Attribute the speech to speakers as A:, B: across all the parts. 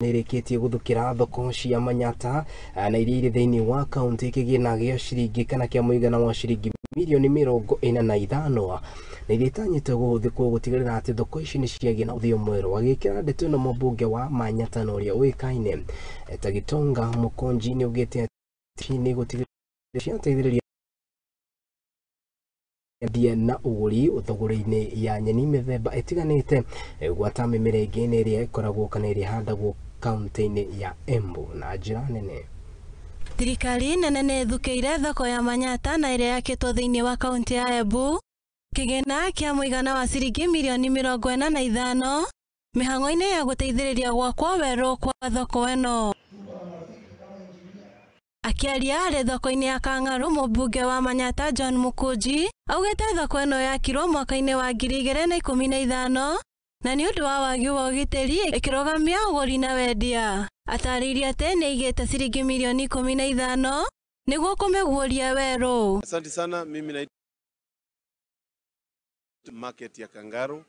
A: Nĩrĩkĩtie gũthũkĩra thoko cia Manyata na iria irĩ thĩinĩ wa kaunti kĩgĩna gĩa ciringi kana kĩa mũigana wa ciringi mirioni 45 na iria itanyĩtwo gũhũthĩkwo gũtigĩrĩra atĩ thoko ici nĩ ciagĩa na ũthio mwerũ. Agĩkĩra ndeto ĩno mũmbunge wa Manyata na ũrĩa ũĩkaine ta Gitonga Mũkonji nĩ augĩte atĩ nĩ gũtigĩrĩra ciateithĩrĩria endia na ũgũri thogora-inĩ ya nyeni mĩthemba ĩtiganĩte gwata mĩmera ĩngĩ nĩ ĩrĩa ĩkoragwo kana ĩrĩa ĩhandagwo kaunti-inĩ ya Embu na njĩra nene.
B: Thirikari nene nĩ ĩthukĩire thoko ya Manyata na ĩrĩa yakĩtwo thĩinĩ wa kaunti ya Embu kĩgĩna kĩa mũigana wa ciringi mirioni 45 mĩhang'o-inĩ ya gũteithĩrĩria gwakwo werũ kwa thoko ĩno. Akĩaria arĩ thoko-inĩ ya Kang'aru, mũmbunge wa Manyata John Mũkũnji augĩte thoko ĩno yakirwo mwaka-inĩ wa 2015 na nĩ ũndũ wa wagi wa ũgitĩri ĩkĩrũgamia ũgũri na wendia. Atarĩirie atĩ nĩ aigĩte ciringi mirioni 15 nĩguo kũmĩguũria werũ.
C: Asante sana. Mimi naitwa market ya Kangaru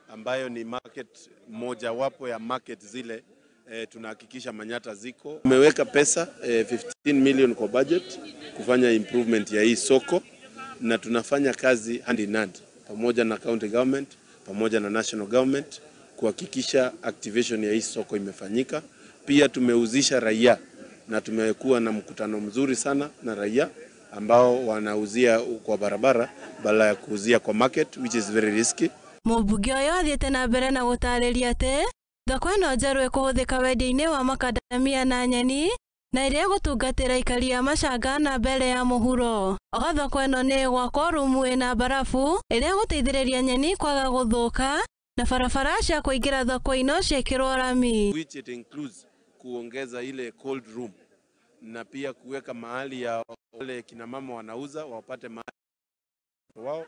C: ambayo ni market mojawapo ya market zile tunahakikisha Manyata ziko. Tumeweka pesa 15 million kwa budget kufanya improvement ya hii soko, na tunafanya kazi hand in hand pamoja na county government pamoja na national government kuhakikisha activation ya hii soko imefanyika. Pia tumeuzisha raia na tumekuwa na mkutano mzuri sana na raia ambao wanauzia kwa barabara badala ya kuuzia kwa market, which is very risky.
B: Mũmbunge ũyũ athiĩte na mbere na gũtarĩria atĩ thoko ĩno njerũ ĩkũhũthĩka wendia-inĩ wa makadamia na nyeni na ĩrĩa ĩgũtungatĩra aikari a Machanga na mbere ya mũhuro. Oho thoko ĩno nĩ ĩgwakwo rumu ĩna barafu ĩrĩa ĩgũteithĩrĩria nyeni kwaga gũthũka na barabara cia kũingĩra thoko ĩno ciĩkĩrwo rami.
C: Which it includes kuongeza ile cold room na pia kuweka mahali ya wale kina mama wanauza wapate mahali wao.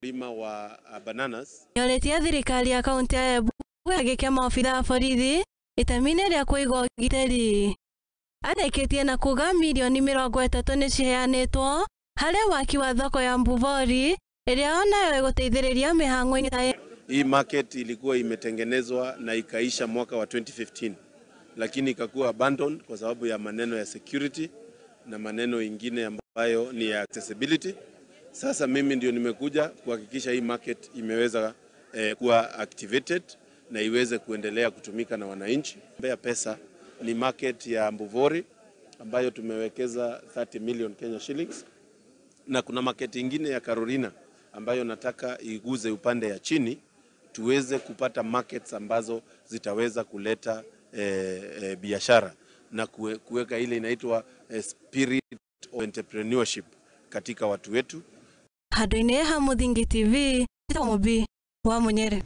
C: Lima wa bananas.
B: Nĩorĩtie thirikari ya kaunti ya Embu ĩgĩke maobitha a borithi itemi-inĩ rĩa kũiga ũgitĩri. Arĩkĩtie na kuga mirioni 30 nĩ ciheanĩtwo harĩ waki wa thoko ya Mbuvori ĩrĩa onayo ĩgũteithĩrĩria mĩhang'o-inĩ ta
C: Hii market ilikuwa imetengenezwa na ikaisha mwaka wa 2015, lakini ikakuwa abandoned kwa sababu ya maneno ya security na maneno ingine ambayo ni ya accessibility. Sasa mimi ndio nimekuja kuhakikisha hii market imeweza kuwa activated na iweze kuendelea kutumika na wananchi. Mbea pesa ni market ya Mbuvori ambayo tumewekeza 30 million Kenya shillings, na kuna market ingine ya Carolina ambayo nataka iguze upande ya chini tuweze kupata markets ambazo zitaweza kuleta biashara na kuweka ile inaitwa spirit of entrepreneurship katika watu wetu.
B: Handũ-inĩ ha Mũthingi TV, Mũmbi wa Mũnyere.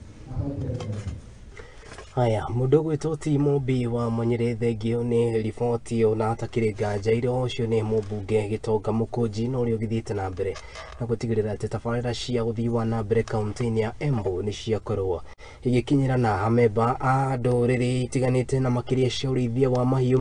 A: Haya, mũndũ ũgwĩtwo ti Mũmbi wa Mũnyere, thengio nĩ riboti ona atakĩrĩ nganja ira ũcio nĩ mũmbunge Gitonga Mũkũnji na ũrĩa ũgĩthiĩte na mbere na gũtigĩrĩra atĩ tabarĩra cia ũthii wa na mbere kaunti-inĩ ya Embu nĩ ciakorwo igĩkinyĩra na amemba a ndũrĩrĩ itiganĩte na makĩria cia ũrĩithia wa mahiũ.